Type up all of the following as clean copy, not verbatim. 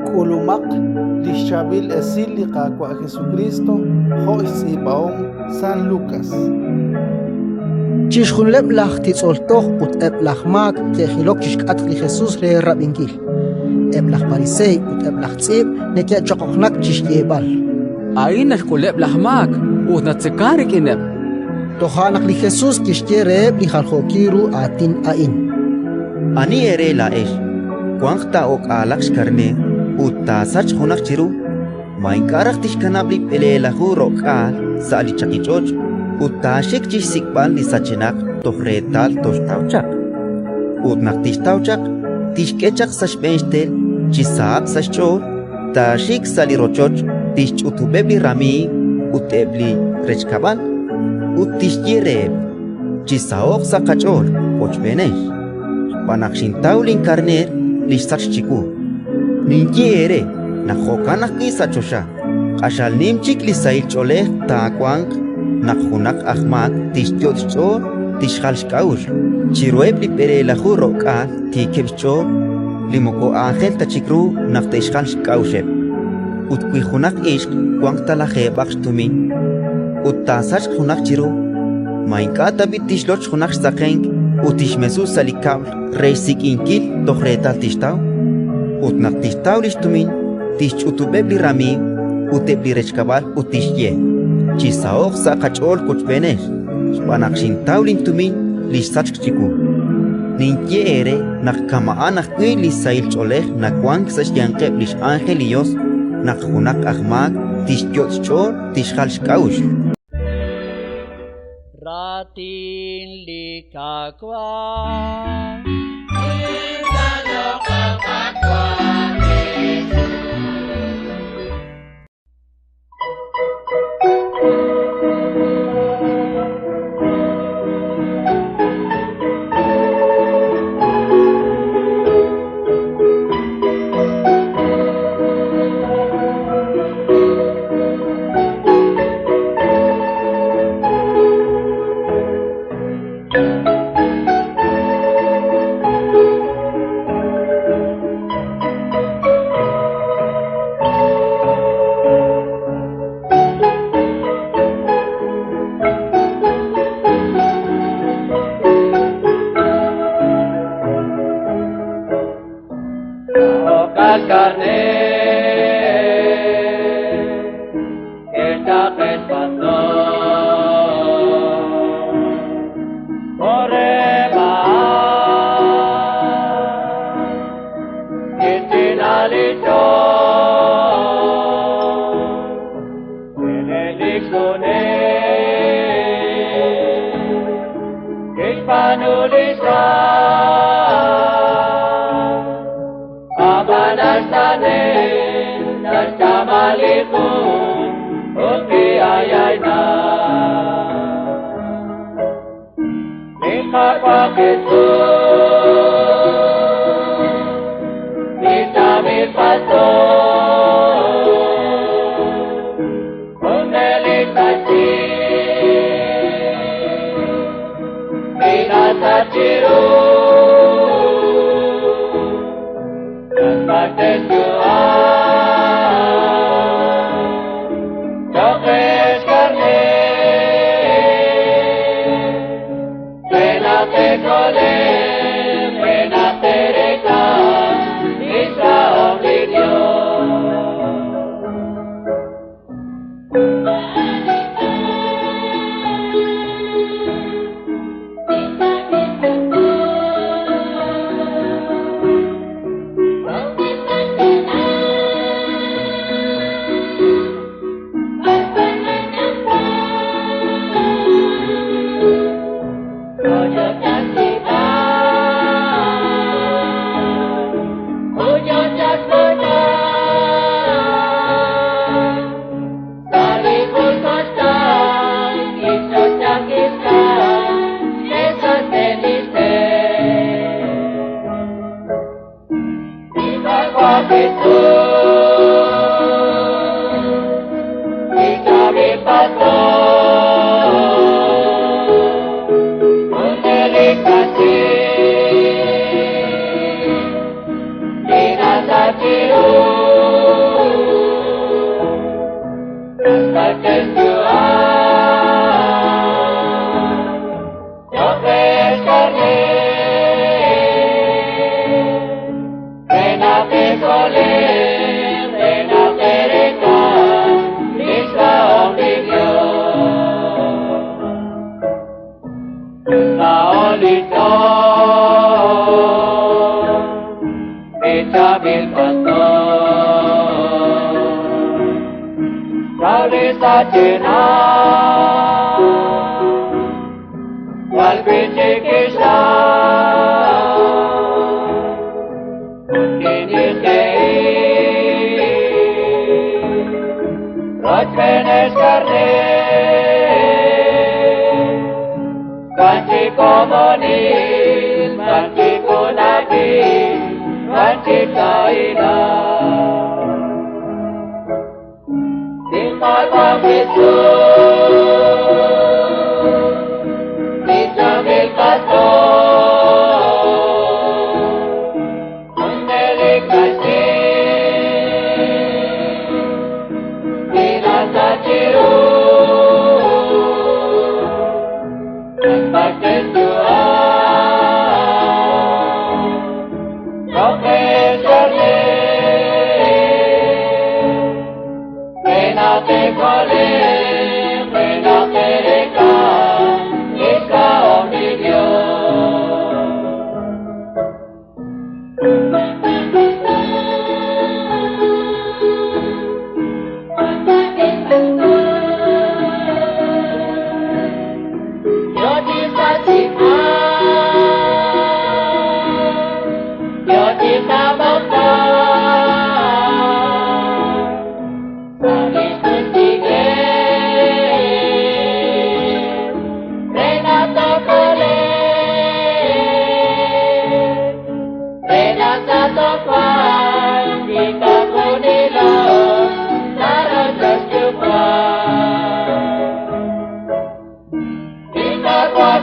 K'ulumaq li xChaab'il Esil li Qaawa' Jesukriist jo' xtz'iib'ahom San Lukas. Chixjunileb' laj titz'ol toj ut eb' laj maak ke'jilok chi xk'atq li Jesus re rab'inkil. Eb' laj Pariseey ut eb' laj tz'iib' neke'choqoqnak chi xyeeb'al: A'in naxk'uleb' laj maak ut natzekank rik'ineb'. Toja' naq li Jesus kixye reheb' li jaljookil ru aatin a'in: Ani eere laa'ex wanq ta o'k'aalaq xkarneer ut taasachq junaq chiru? Ma ink'a' raj tixkanab' li 70 sa' li chaqich'och' ut taaxik chi xsik'b'al li sachenaq toj reetal toxtaw chaq? Ut naq tixtaw chaq, tixk'e chaq sa' xb'een xtel chi sahaq sa' xch'ool, taaxik sa' li rochoch, tixch'utub'eb' li ramiiw ut eb' li rechkab'al, ut tixye reheb': «Chisaho'q sa' qach'ool wochb'eenex, xb'aan naq xintaw linkarneer li xsachk chiwu». Ninye eere naq jo'kan ajwi' sa' choxa q'axal nim chik li sahil ch'oolej taawanq naq junaq aj maak tixyot' xch'ool tixjal xk'a'uxl chiruheb' li 70 tiikeb' xch'ool li moko aajel ta chik ru naq te'xjal xk'a'uxeb'. Ut wi junaq ixq wanq ta lajeeb'aq xtumin ut taasachq junaq chiru, ma ink'a' tab'i' tixloch junaq xsaqenk ut tixmesu sa' li kab'l re xsik'inkil toj reetal tixtaw? Ut naq tixtaw li xtumin, tixch'utub'eb' li ramiiw ut eb' li rechkab'al ut tixye: «Chisaho'q sa' qach'ool wochb'eenex, xb'aan naq xintaw lintumin li xsachk chiwu». Ninye eere naq kama'an ajwi' li sahil ch'oolej nawank sa' xyanqeb' li x'ánjel li Yos naq junaq aj maak tixyot' xch'ool tixjal xk'a'uxl. Raatin li Qaawa'.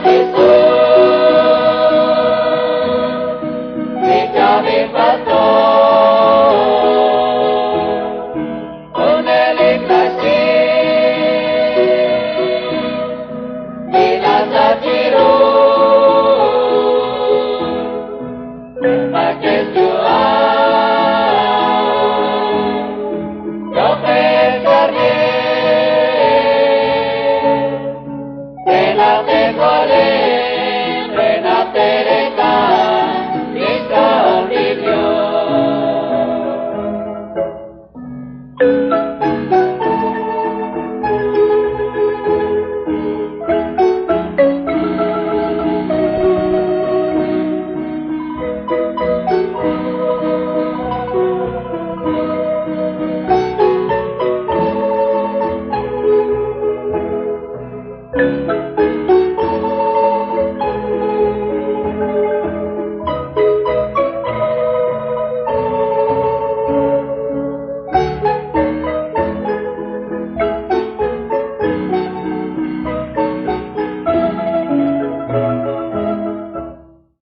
Jesús.